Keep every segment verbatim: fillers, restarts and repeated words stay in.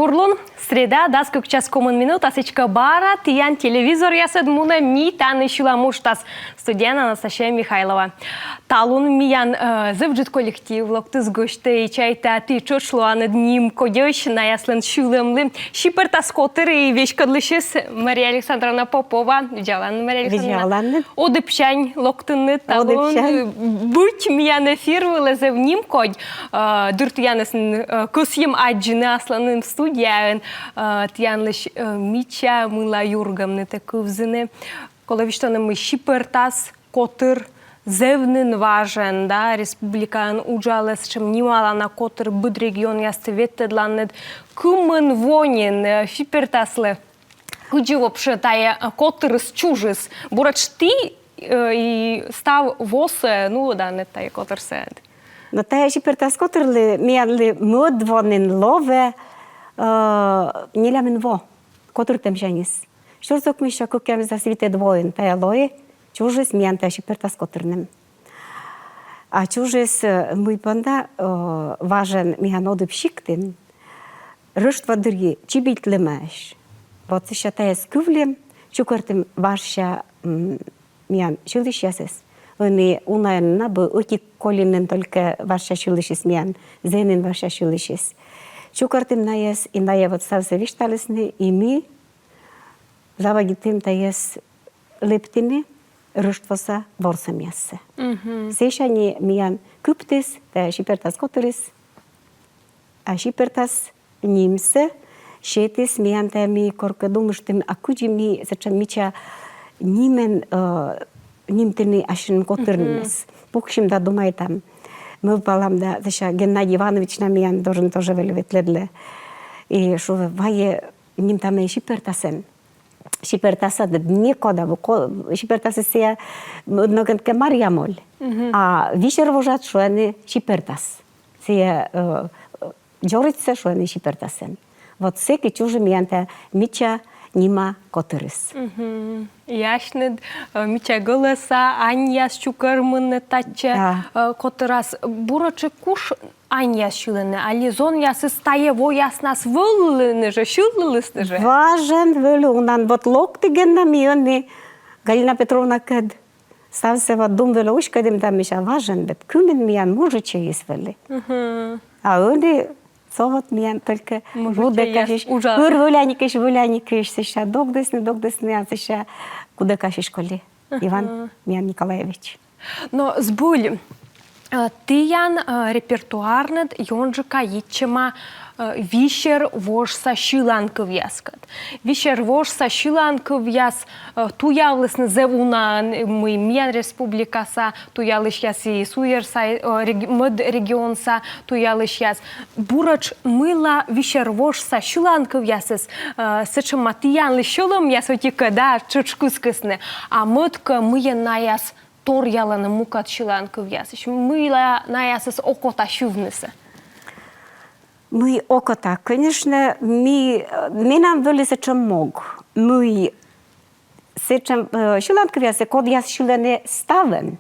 Бур лун, среда, дас кык час комын минут, а сідзкӧ бара тіян телевизоръясыд мунӧ «Ми тані сьылам» уджтас. Студияын Анастасия Михайлова. Талун миян, э, зэв ыджыд коллектив локтіс гӧсьтӧ, и чайта, ті тшӧтш лоанныд нимкодьӧсь наяслӧн сьылӧмлы. Сипертас котыр и веськӧдлысьыс Мария Александровна Попова. Видза оланныд, Мария Александровна. Видза оланныд. Одыбсянь локтінныд талун. Одыбсянь. Э, быть миян эфир вылӧ, зэв нимкодь. Э, дыр тіянӧс, э, кӧсйим аддзыны асланым студияын. Э, тіянлысь, э, мича, мыла юргӧмнытӧ кывзыны. Колӧ висьтавны, мый Сипертас котыр зэв нин важен, да, республикаын уджалӧ, сэтшӧм нималана котыр, быд регионъясті ветлӧдланныд. Кымын во нин, э, Сипертаслы кыдзи вообще тайӧ, э, котырыс чужис? Буретш ті, э, и став восӧ нуӧданныд тайӧ котырсӧ? Но тайӧ Сипертас котырлы, миянлы мӧд во нин лоӧ, э, нелямын во котыртӧмсяньыс. Сюрс ӧкмыссё кӧкъямысдас витӧд воын тайӧ лои, чужис миян тайӧ Сипертас котырным. А чужис, э, мый понда, э, важен миян Одыб сиктын, Рӧштво дырйи чибитьлӧмаӧсь. Вот сэсся тайӧс кывлім, чукӧртім важся, м, миян сьылысьясӧс. Ӧні унаӧн на быд, ӧти коли нин только важся сьылысьыс миян, зэй нин важся сьылысьыс. Чукӧртім найӧс, и найӧ вот ставсӧ висьталісны, и ми заводитім тайӧс лэптыны Рӧштвоса ворсӧмъяссӧ. Мгм. Сэсся нин миян кыптіс тайӧ Сипертас котырыс, а Сипертас нимсӧ сетіс миян тайӧ, ми коркӧ думыштім, а кыдзи ми сэтшӧм мича нимӧн, э, нимтыны ассьыным котырнымӧс. Мгм. Пуксим да думайтам. Мӧвпалам да, сэсся Геннадий Иванович на миян дорын тоже вӧлі ветлӧдлӧ. И шуӧ, вайӧ нимтамӧй Сипертасӧн. Сипертасад некод абу, ко-, Сипертасыс сійӧ, м, ногӧн кӧ Марья моль. Мгм. А Висер вожад шуӧны Сипертас. Сійӧ, э, дзоридзсӧ шуӧны Сипертасӧн. Вот сэки чужи миян тайӧ мича нима котырыс. Мгм. И асьныд, э, мича гӧлӧса аньяс чукӧрмӧны татчӧ, да, э, котырас. Буретш куш аньяс сьылӧны, али зонъясыс тайӧ вояснас вӧліны жӧ, сьылісны жӧ? Важен вӧлі унаӧн, вот локті Генна, ми ӧні Галина Петровнакӧд ставсӧ вот дум вылӧ уськӧдім да, мися, важен, вот кымын миян мужичӧйыс вӧлі. Мгм. А ӧні со вот миян только гудӧкасьысь, пыр вӧляникысь, вӧляникысь, сэсся дугдісны, дугдісны, а сэсся гудӧкасьысь коли Иван, мгм, миян Николаевич. Но збыль, э, тіян, э, репертуарныд ёнджыка йитчӧма, э, Висер вожса сьыланкывъяскӧд. Висер вожса сьыланкывъяс, э, туявлісны зэв унаӧн, э, мый миян республикаса туялысьяс и суйӧрса, э, реги-, мӧд регионса туялысьяс. Буретш мыйла Висер вожса сьыланкывъясыс, э, сэтшӧма тіянлысь сьӧлӧмъяс ӧти-кӧ да тшӧтш кыскисны, а мӧд-кӧ, мыйӧн наяс торъялӧны мукӧд сьыланкывъясысь, мыйла наясӧс окота сьывнысӧ? Мый окота, конечно, ми, э, менам вӧлі сэтшӧм мог, мый сэтшӧм, э, сьыланкывъяссӧ, кодъяс сьылӧны ставӧн.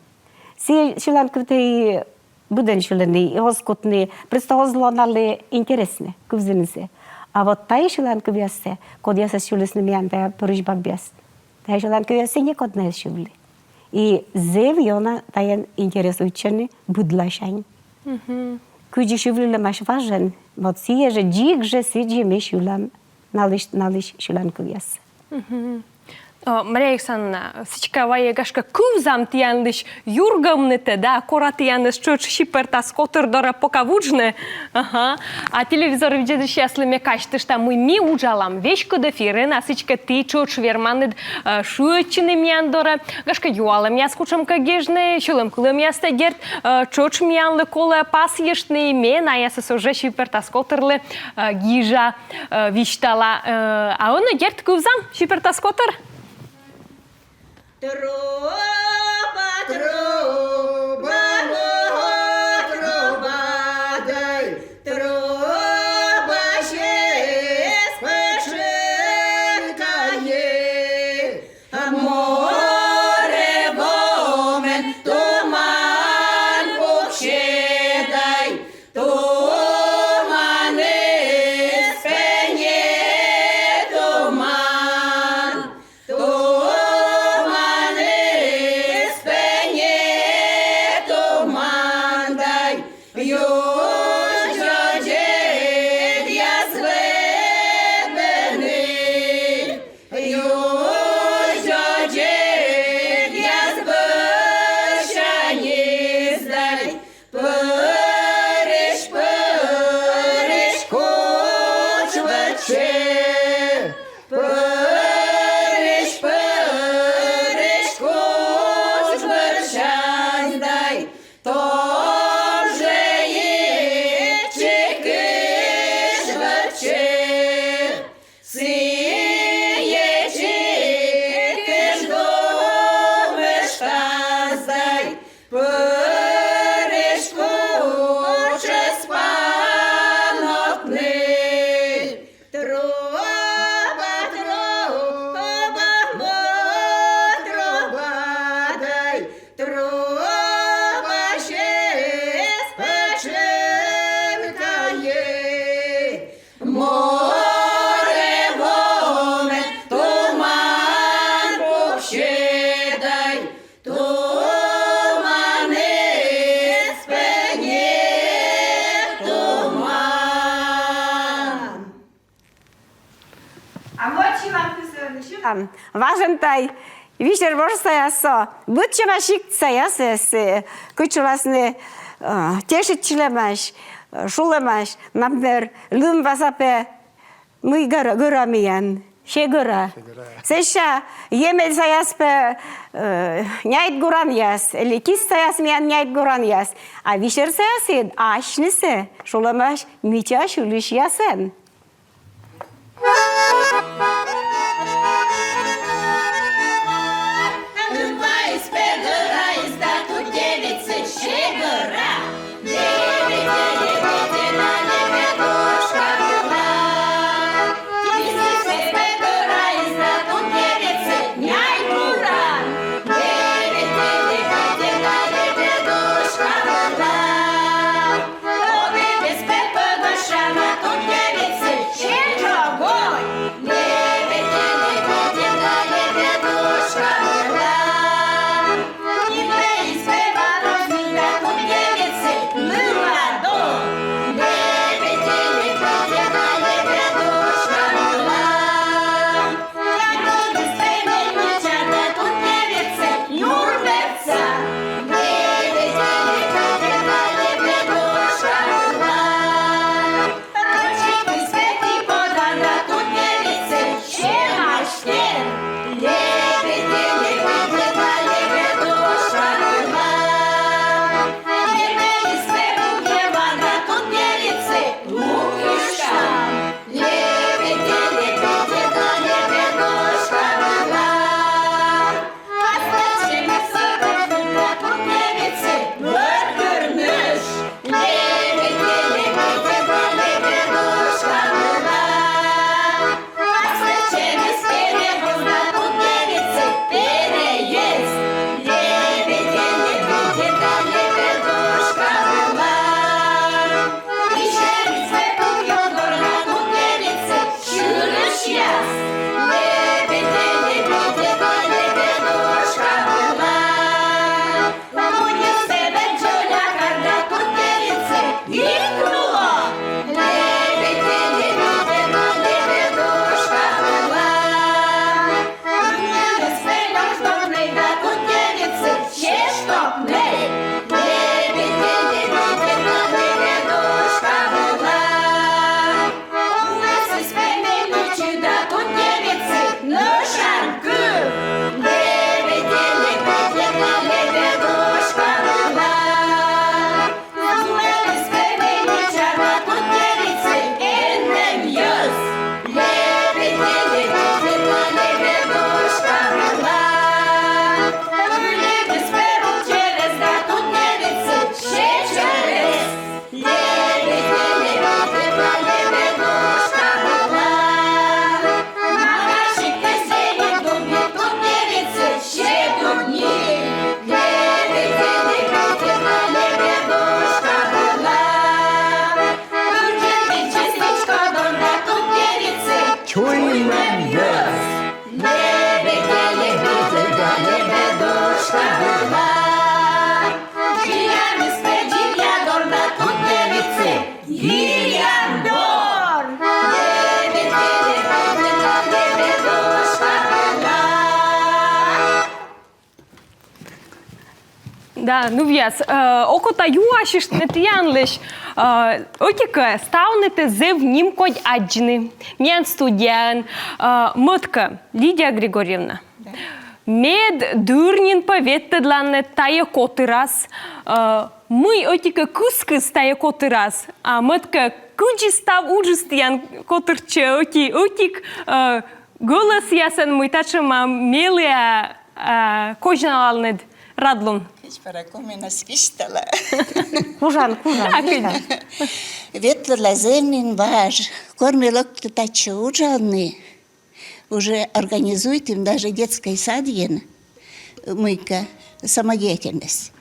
Сійӧ сьыланкывтӧ и быдӧн сьылӧны, и оз кутны, просто оз ло налы интереснӧ кывзынысӧ. А вот тайӧ сьыланкывъяссӧ, кодъясӧс сьылісны миян тайӧ пӧрысь бабъяс, тайӧ сьыланкывъяссӧ некод на эз сьывлы. И зэв ёна тайӧн интересуйтчӧны быдласянь. Мгм. Кыдзи сьывлылӧмаӧсь важӧн, вот сійӧ жӧ, дзик жӧ сідзи ми сьылам налысь, налысь сьыланкывъяс. Мгм. О, Мария Александровна, сідзкӧ вайӧ, гашкӧ, кывзам тіянлысь юргӧмнытӧ, да, кора тіянӧс тшӧтш Сипертас котыр дорӧ пока вуджны. Ага. А телевизор видзӧдысьяслы ме казьтышта, мый ми уджалам веськыд эфирын, а сідзкӧ ті тшӧтш верманныд, э, шыӧдчыны миян дорӧ. Гашкӧ, юалӧмъяс кутшӧмкӧ гижны, сьӧлӧмкылӧмъястӧ, дерт, э, тшӧтш миянлы колӧ пасйыштны, и ме наясӧс уже Сипертас котырлы, э, гижа, э, висьтала. Э, а ӧні, дерт, кывзам Сипертас котыр. Труба, труба, труба, дай, труба, сес пышкае. Море вомӧн туман пуксьӧ, дай, туманыс пӧнь Важен тай Вишер вож саяс со, быдсяма сикт саясэс, э, кыдз шуласны, э, тешитчылэмась, э, шулэмась, например, лым васа пе мый гӧра, гӧра миян, се гӧра. Се гӧра. Сэсся емель саяс пе, э, няйт гуранъяс, или кис саяс миян няйт гуранъяс. А вишер саясын асьнысэ шулэмась мича сьылӥсьясэн. Да, нув-яс, э, окота юасьыштны тіянлысь, э, ӧти-кӧ, ставнытӧ зэв нимкодь аддзыны. Миян студияын, э, мӧд-кӧ, Лидия Григорьевна. Да. Мед дыр нин пӧ ветлӧдланныд тайӧ котырас, э, мый ӧти-кӧ кыскис тайӧ котырас, а мӧд-кӧ, кыдзи став уджыс тіян котыртчӧ, ӧти, ӧтик, э, гӧлӧсъясӧн, мый татшӧма меліа, а, козьналанныд радлун. Кыдз пӧрӧ, коми нин висьтала. Кужан, кужан, а, висьтала. Ветлӧдла зэв нин важ, кор ме локті татчӧ уджавны, уже организуйтім даже детскӧй садйын мыйкӧ самодеятельность.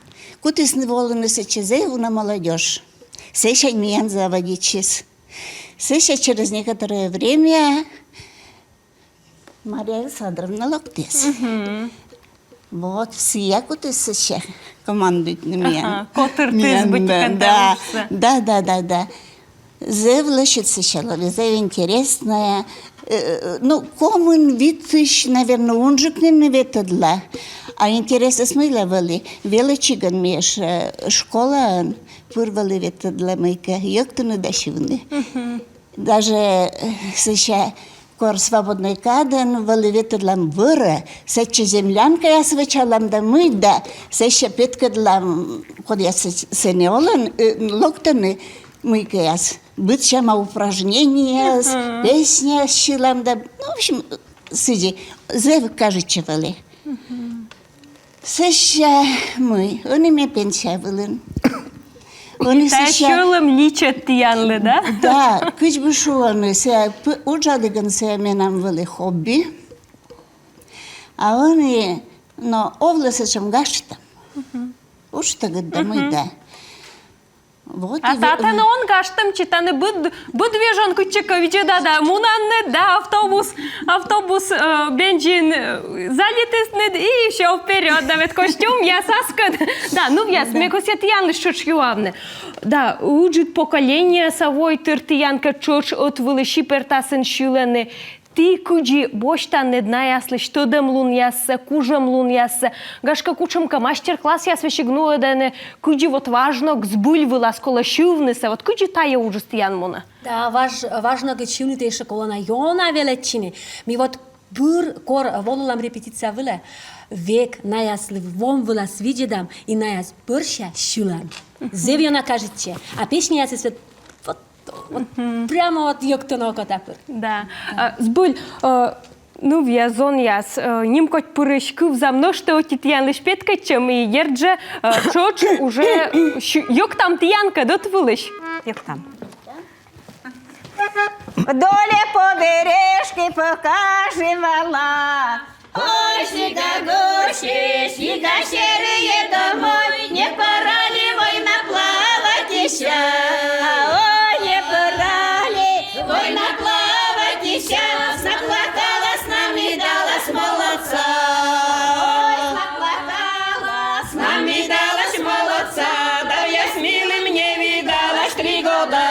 Кутісны волыны сэтчӧ зэв уна молодёжь. Сэсянь миян заводитчис. Сэсся через некоторое время Мария Александровна локтіс. Мгм. Вот, сія кутіс сэсся командуйтны миян. Ага, котыртіс, миян, быттьӧкӧ, да, да, да, да, да. Зэв лӧсьыд сэсся лои, зэв интереснӧя, Э, ну, комын витысь, наверно, унджык нин ми ветлӧдла. А интереснӧйыс мыйла вӧлі, велӧдчигӧн ми ещӧ, э, школаын пыр вӧлі ветлӧдлам мыйкӧ йӧктыны да сьывны. Даже, э, сэсся кор свободнӧй кадӧн вӧлі ветлӧдлам вӧрӧ, сэтчӧ землянкаяс вӧчалам да мый да, сэсся петкӧдлам, кодъяс сэ-, сэні олӧны, э, локтӧны, мыйкӧяс. Быдсяма упражнениеяс, песняяс сьылам да, ну, в общем, сідзи, зэв кажитчӧ вӧлі. Сэсся мый, ӧні ме пенсия вылын. Ӧні... Тайӧ сэсся сьӧлӧм личӧ тіянлы, да? Да, кыдз бы шуӧны, сійӧ п-, уджалігӧн сійӧ менам вӧлі хобби. А ӧні, но, овлӧ сэтшӧм гажтӧм. Уджтӧгыд да мый да. Вот. А татӧн он гажтӧмтчы, тані быд, быд вежон кытчӧкӧ видзӧда да, мунанныд да, автобус, автобус, э, бензин, э, залитісны, и всё, вперёд, да, ведь костюмъяс аскӧд. Да, нывъяс, ме кӧсъя тіянлысь тшӧтш юавны. Да, ыджыд поколениеяс войтыр тіянкӧд тшӧтш ӧтвылысь сипертасын сьылӧны. Ті кыдзи босьтанныд наяслысь тӧдӧмлунъяссӧ, кужӧмлунъяссӧ, гашкӧ, кутшӧмкӧ мастер-классъяс весиг нуӧдӧны, кыдзи вот важ ног збыль вылас колӧ сьывнысӧ, вот кыдзи тайӧ уджыс тіян мунӧ? Да, важ, важ ног сьывны тай ещӧ колӧ на ёна велӧдчыны. Ми вот пыр, кор волалам репетиция вылӧ, век наяслы вом вылас видзӧдам и наяс бӧрся сьылам. Зэв ёна кажитчӧ. А песняясыс вот, вот, вот прямо вот йӧктыны окота пыр. Да. А, збыль, э, нывъяс, зонъяс, э, нимкодьпырысь кывзам нӧшта ӧти тіянлысь петкӧдчӧм и, дерт жӧ, э, тшӧтш уже, э, сьы-, йӧктам тіянкӧд ӧтвылысь. Йӧктам. Вдоль по бережке покаживала. Ой, сига гуси, сига серые домой, не пора ли война плавать ещё? Ой, не пора ли война плавать ещё? Наплакалась, навидалась молодца. Ой, наплакалась, навидалась молодца. Да я с милым не видалась три года.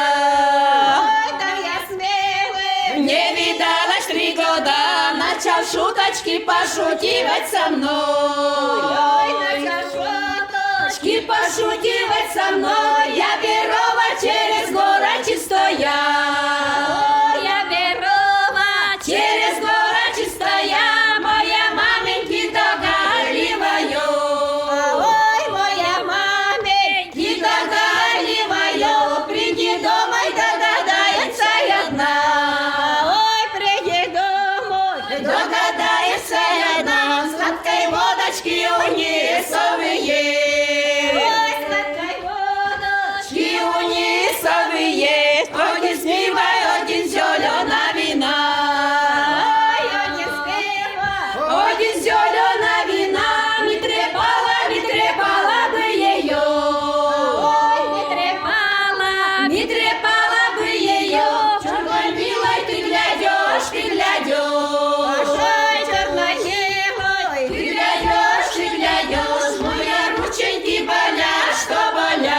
Ой, да я с милым не видалась три года. Начал шуточки пошутивать со мной. Ой, начал шуточки пошутивать со мной. Я Берова через город чистая. Ой, я Берова через город чистая. Моя маменьки догаливаю. Ой, моя маменьки догаливаю. Приди домой, догадается одна. Ой, приди домой, догадается одна. Сладкой водочки у нее совы есть. Ой, сладкой водочки у нее совы есть. Один спивай, один зёлёна вина. Ой, один спивай, один зёлёна вина. Не трепала, не трепала бы её. Ой, не трепала, не трепала бы её. Чёрной милой ты глядёшь, ты глядёшь. Ой, чёрной милой ты глядёшь, ты глядёшь. Моя рученьки болят, что болят.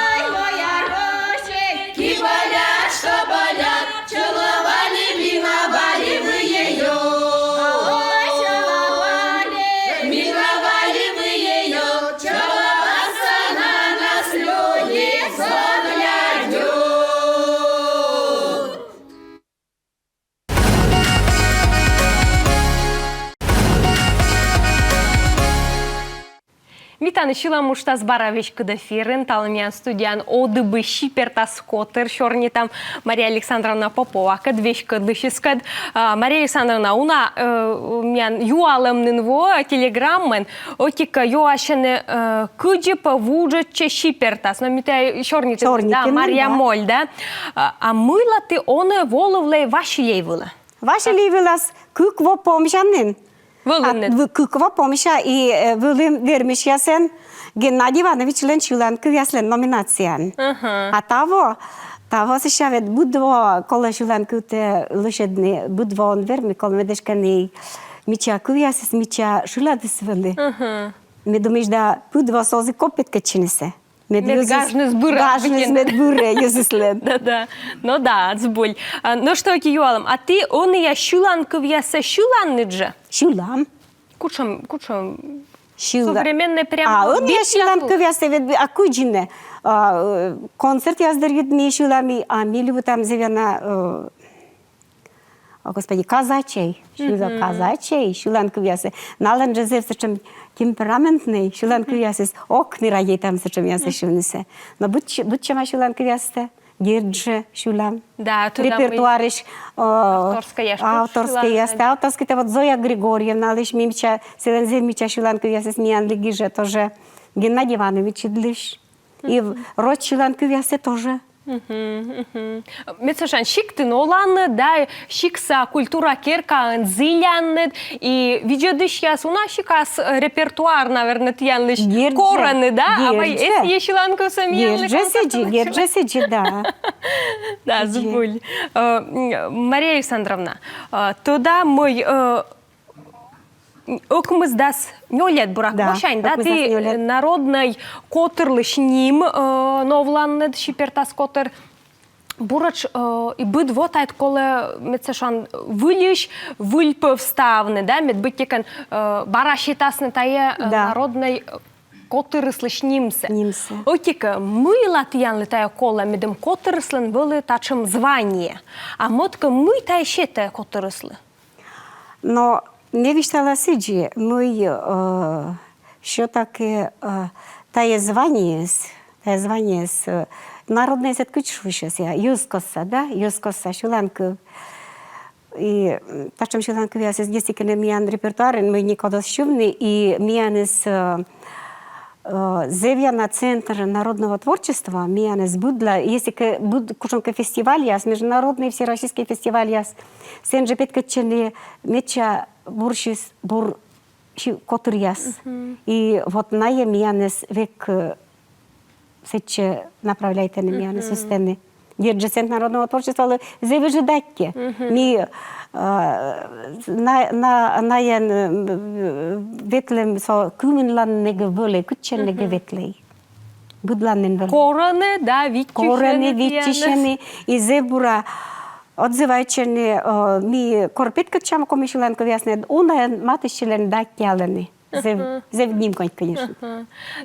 Ой, моя рученьки болят, что болят. Целовали, миловали вы её. Ой, целовали, миловали вы её. Целоваться на нас люди взглядят. Ми тані «Сьылан» уджтас бара веськыд эфирын. Талун миян студияын «Одыбысь сипертас» котыр сёрнитам Мария Александровна Поповакӧд, веськӧдлысьыскӧд. А, Мария Александровна, уна, э, миян юалӧм нин воӧ телеграммаын, ӧтик юасьӧны, э, кыдзи пӧ вуджӧдчӧ сипертас. Но ми тай сёрнитім, да, Марья Моль, да? А, а мыйла ті онӧ волывлӧй «Василей» вылӧ? «Василей» вылас кык во помся нин. Вӧлінныд? А, кык во помся и, э, вӧлім вермысьясӧн Геннадий Ивановичлӧн сьыланкывъяслӧн номинацияын. Ага. А таво, таво сэсся ведь быд во колӧ сьыланкывтӧ лӧсьӧдны, быд во он вермы, колӧ, медым эськӧ нин мича кывъясыс, мича шыладыс вӧлі. Ага. Ме думысь да, быд во со оз и ков петкӧдчынысӧ. Мед гажныс быре. Гажныс мед быре йӧзыслӧн. Да, да. Но да, збыль. А, но что, ӧти юалӧм. А ті ӧнія сьыланкывъяссӧ сьыланныд жӧ? Сьылам. Кутшӧм, кутшӧм? Сьыла-, современнӧй прямо. А ӧнія сьыланкывъяссӧ ведь, а кыдзи нӧ? А, э, концертъяс дырйиыд ми сьылам, а ми любитам зэв ёна, э, о, господи, казачьӧй, сьыла казачьӧй сьыланкывъяссӧ. Налӧн жӧ зэв сэтшӧм темпераментнӧй сьыланкывъясыс, ок, ми радейтам сэтшӧмъяссӧ сьывнысӧ. Но быд-, быдсяма сьыланкывъяссӧ дерт жӧ сьылам. Да, тӧда, мый репертуарысь, э, авторскӧйяс, авторскӧйяс, авторскӧйяс. Вот Зоя Григорьевналысь мича, сылӧн зэв мича сьыланкывъясыс, миянлы гижӧ тоже Геннадий Ивановичыдлысь. И в-, роч сьыланкывъяссӧ тоже. Мгм, мгм. Мед сэтшӧм, сиктын оланныд, да, сиктса культура керкаын зілянныд, и видзӧдысьяс уна сикас, э, репертуар, наверно, тіянлысь корӧны, да? А вай эсійӧ сьыланкывсӧ миянлы концертын? Дерт жӧ сідзи, да. Да, збыль. Э, м, Мария Александровна, э, тӧда, мый, э, ӧкмысдас нёльӧд, буракӧ, мосянь, да, ті народнӧй котырлысь ним, э, новланныд, «Сипертас» котыр. Буретш, э, и быд во тайӧ колӧ, мед сэтшӧм, выльысь выль пӧв ставны, да, мед быттьӧкӧ, э, бара сетасны тайӧ, э, народнӧй, э, котырыслысь нимсӧ. Нимсӧ. Ӧти-кӧ, мыйла тіянлы тайӧ колӧ, медым котырыслӧн вӧлі татшӧм звание? А мӧд-кӧ, мый тайӧ сетӧ котырыслы? Но ме висьтала сідзи, мый, э, всё-таки, э, тайӧ званиеыс, тайӧ званиеыс, э, народнӧйыс ӧд кыдз шусьӧ сійӧ, йӧзкостса, да, йӧзкостса сьыланкыв. И, м, татшӧм сьыланкывъясыс дерт кӧ нин миян репертуарын, мый некод оз сьывны, и мияныс, э, э, зэв ёна центр народного творчества, мияныс быдла, если кӧ быд-, кутшӧмкӧ фестивальяс, международный, всероссийский фестивальяс, сэн жӧ петкӧдчӧны медся бурсьыс, бур си-, котыръяс. И вот найӧ мияныс век, э, сэтчӧ направляйтӧны, мияныс ыстӧны. Дерт жӧ, центр народного творчествалы зэв ыджыд аттьӧ. Ми, э, на, на, наӧн, э, ветлӧм со кымынлӧн ногӧн вӧлі, кытчӧ ногӧн ветлӧй. Быдланныс вӧлі. Корӧны, да, виччысьӧны. Корӧны, виччысьӧны, и зэв бура отзывайтчӧны, э, ми кор петкӧдчам коми сьыланкывъяснад, унаӧн матыстчылӧн да аттьӧалӧны. Зэв, зэв нимкодь, конечно.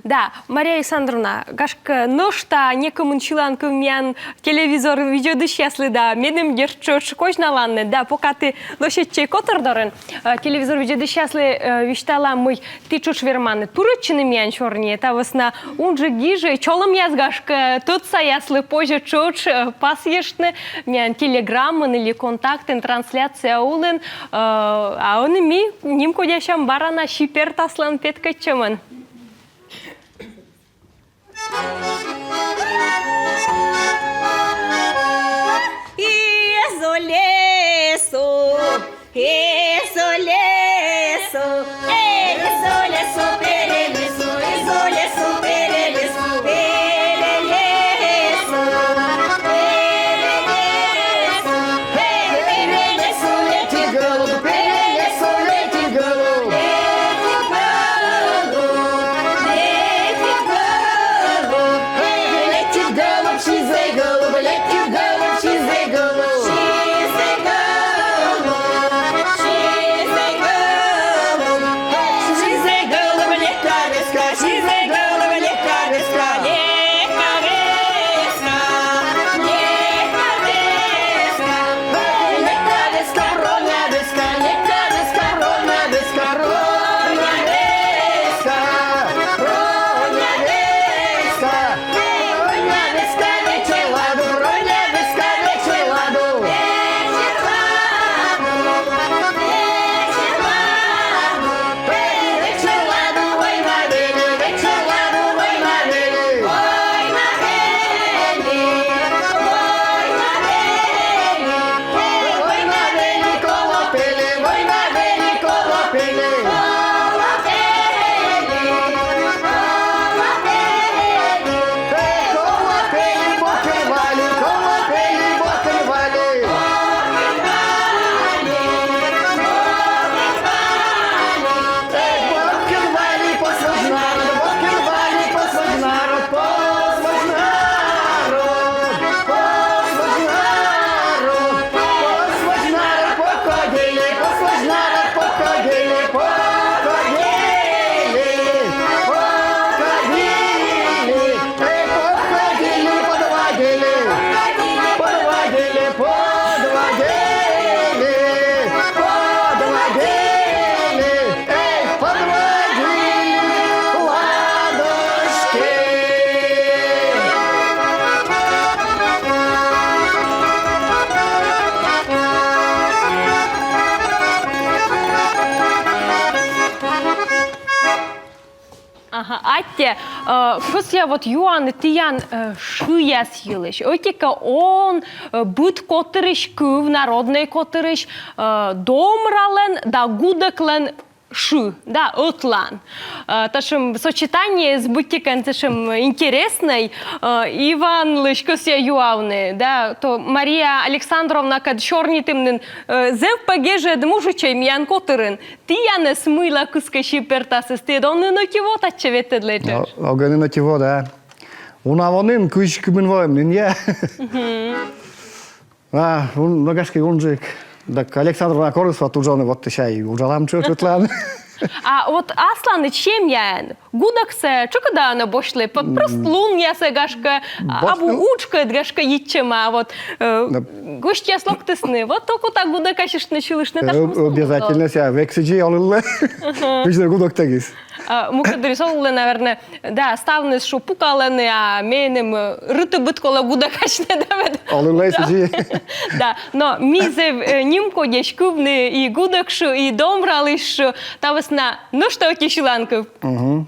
Да, Мария Александровна, гашкӧ, нӧшта некымын сьыланкыв миян телевизор видзӧдысьяслы да меным, дерт, тшӧтш козьналанныд, да, пока ті лӧсьӧдчӧй котыр дорын, э, телевизор видзӧдысьяслы, э, висьтала, мый ті тшӧтш верманныд пырӧдчыны миян сёрниӧ, та вӧсна унджык гижӧй, чолӧмъяс, гашкӧ, тӧдсаяслы позьӧ тшӧтш, э, пасйыштны миян Телеграмын или Контактын трансляция улын, э, а ӧні ми нимкодясям бара на Сипертаслӧн петкӧдчӧмӧн. Ага, аттьӧ, э, кӧсъя вот юавны тіян, э, шыяс йылысь. Ӧти-кӧ он, э, быд котырысь кыв, народнӧй котырысь, э, домралӧн да гудӧклӧн шы, да, ӧтлаын. Э, татшӧм сочетаниеыс быттьӧкӧ татшӧм интереснӧй, э, Иванлысь кӧсъя юавны, да, то Мария Александровнакӧд сёрнитім нин, э, зэв пӧ гежӧд мужичӧй миян котырын. Тіянӧс мыйла кыскӧ Сипертасыс, ті донын ӧти во татчӧ ветлӧдлӧй. О-, ог нин ӧти во, да. Уна во нин, кызь кымын воӧм нин, я. А, ун, но, гашкӧ, унджык. Так Александровна корис вот уджавны, вот тшӧтш и уджалам тшӧтш ӧтлаын. А вот асланыд семьяын гудӧксӧ тшӧкыда на босьтлӧ, п-, просто лунъясӧ, гашкӧ, а, абу уджкӧд, гашкӧ, йитчӧма, а вот, э, гӧсьтъяс локтісны, вот окота гудӧкасьыштны, сьылыштны, да, э, обязательно, сійӧ век сідзи олылӧ. Кыдз нӧ гудӧктӧгыс. А, мукӧддырйиыс олылӧ, наверное, да, ставныс шу пукалӧны, а меным, э, рытыбыд колӧ гудӧкасьны, да, ведь? Олылӧ сідзи. Да, но ми зэв, э, нимкодьӧсь кывны и гудӧкысь, и домралысь, та вӧсна нӧшта ӧти сьыланкыв. Мгм.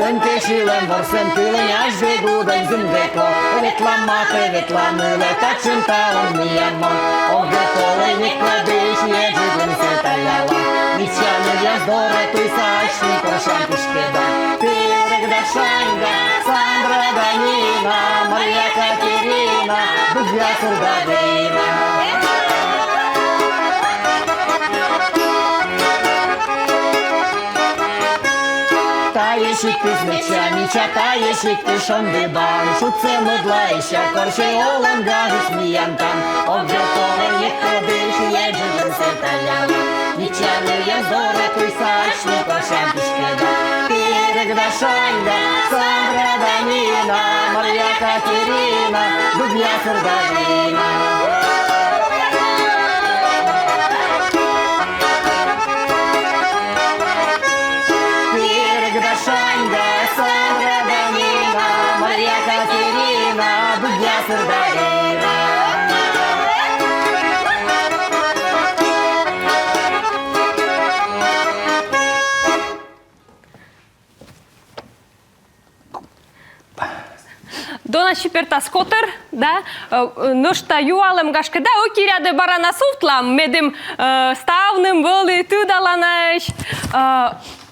Кӧнкӧ сьылӧм ворсӧм кылӧ, няшдӧ гудӧк зымдӧ ков. Ветлам матӧ, ветлам ылӧ, татшӧм талун миян мон. Ог кӧ полӧй некодысь, еджыд лымсӧ таллялам. Мича нывъяс дорӧ туйсаысь ми корсям пышкӧда. Перегда, шаньга, Сандра да Нина, Марья, Катерина, Дудья, Сурдадина. Тайӧ сиктыс мича, мича тайӧ сиктыс, шонді бан. Шудсӧ мӧдлаысь корсьӧй, олӧм гажыс миян тан. Ог жӧ полӧй некодысь, еджыд лымсӧ таллялам. Мича нывъяс дорӧ туйсаысь ми корсям пышкӧда. Перегда, шаньга, Сандра да Нина, Марья, Катерина, Дудья, Сурдадина. Перегда, шаньга, Сандра да Нина, Марья, Катерина, Дудья, Сурдадина. Дона Сипертас котыр, да, э, нӧшта юалӧм, гашкӧ, да, ӧти рядӧ бара на сувтлам, медым, э, ставным вӧлі тыдаланаӧсь, э,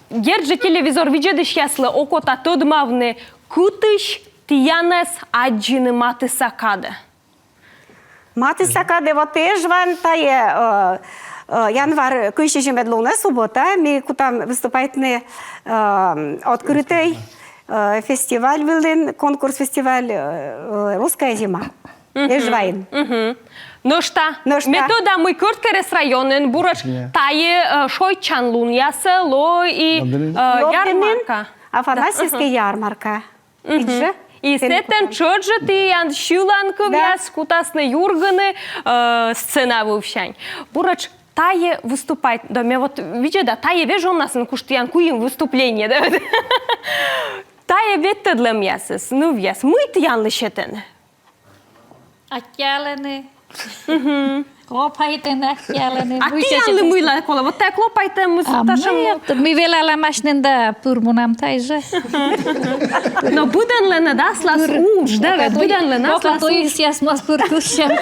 дерт жӧ, телевизор видзӧдысьяслы окота тӧдмавны, кытысь тіянӧс аддзыны матысса кадӧ. Матысса кадӧ вот Эжваын тайӧ, э, э, январь кызь сизимӧд лунӧ, суббота, ми кутам выступайтны, э, открытӧй, э, фестиваль вылын, конкурс-фестиваль, э, э, «Русская зима». Эжваын. Нӧшта. Нӧшта. Ме тӧда, мый Кӧрткерӧс районын, буретш, тайӧ, э, шойччан лунъясӧ лоӧ и, э, ярмарка. Афанасьевскӧй ярмарка. Мгм. И сэтӧн тшӧтш жӧ тіян сьыланкывъяс кутасны юргыны, э, сцена вывсянь. Буретш, тайӧ выступайт, да, ме вот видзӧда, тайӧ вежоннасын куш тіян куим выступление, да? Тайӧ ветлӧдлӧмъясыс, нывъяс, мый тіянлы сетӧны? Аттьӧалӧны. Мгм. Клопайтӧны, аттьӧалӧны. А тіянлы мыйла колӧ? Вот тайӧ клопайтӧмыс. А ми велалам асьным да пыр мунам тай жӧ. Но быдӧнлӧн аслас удж, да, ведь быдӧнлӧн аслас удж. Туйысъяс моз пыр кыссям.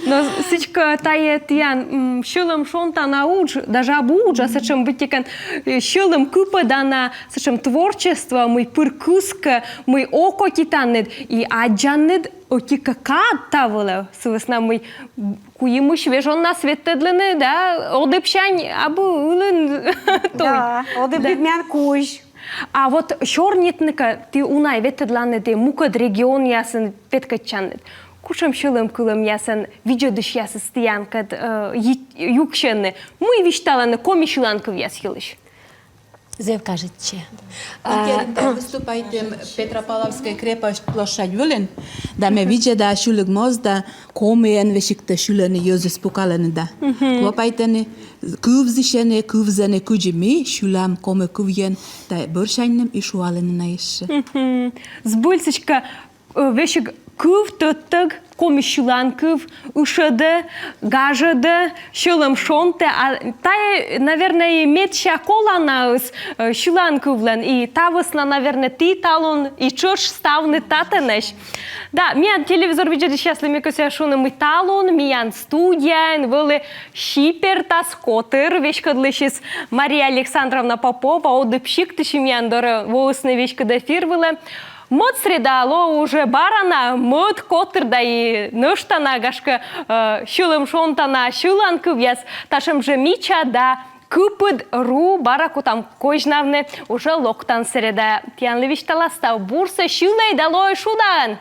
Но сідзкӧ, тайӧ тіян, м, сьӧлӧм шонтана удж, даже абу удж, а сэтшӧм быттьӧкӧ, э, сьӧлӧм кыпӧдана, сэтшӧм творчество, мый пыр кыскӧ, мый окотитанныд и аддзанныд ӧти-кӧ кад та вылӧ, сы вӧсна мый куимысь вежоннас ветлӧдлыны, да, одыбсянь абу ылын туй. Да, одыб миян кузь. А вот сёрнитны-кӧ, ті уна ветлӧдланныд и мукӧд регионъясын петкӧдчанныд. Кутшӧм сьӧлӧм кылӧмъясӧн видзӧдысьясыс тіянкӧд э, йи- юксьӧны, мый висьталӧны коми сьыланкывъяс йылысь? Зэв кажитчӧ. Ми керим да выступайтім Петропавловскӧй крепость площадь вылын, да ме видзӧда, сюлик моз да, комиӧн весиг тӧ сьылӧны, йӧзыс пукалӧны да клопайтӧны, кывзысьӧны, кывзӧны, кыдзи ми сьылам коми кывйӧн, да бӧрсяньным и шуалӧны на ещӧ. Збыль сідзкӧ, э, весиг кыв тӧдтӧг, коми сьыланкыв, ышӧдӧ, гажӧдӧ, сьӧлӧм шонтӧ, а тайӧ, наверное, и медся коланаыс э, сьыланкывлӧн, и та вӧсна, наверное, ті талун и тшӧтш ставныд татӧнӧсь. Да, миян телевизор видзӧдысьяслы ме кӧсъя шуны, мый талун миян студияын вӧлі сипертас котыр, веськӧдлысьыс Мария Александровна Попова, Одыб сиктысь, и миян дорӧ воисны веськыд эфир вылӧ. Мӧд среда лоӧ уже бара на мӧд котыр да и нӧшта на, гашкӧ, э, сьӧлӧм шонтана сьыланкывъяс, татшӧм жӧ мича да кыпыд ру бара кутам козьнавны уже локтан средаӧ. Тіянлы висьтала: став бурсӧ, сьылӧй да лоӧй шудаӧн!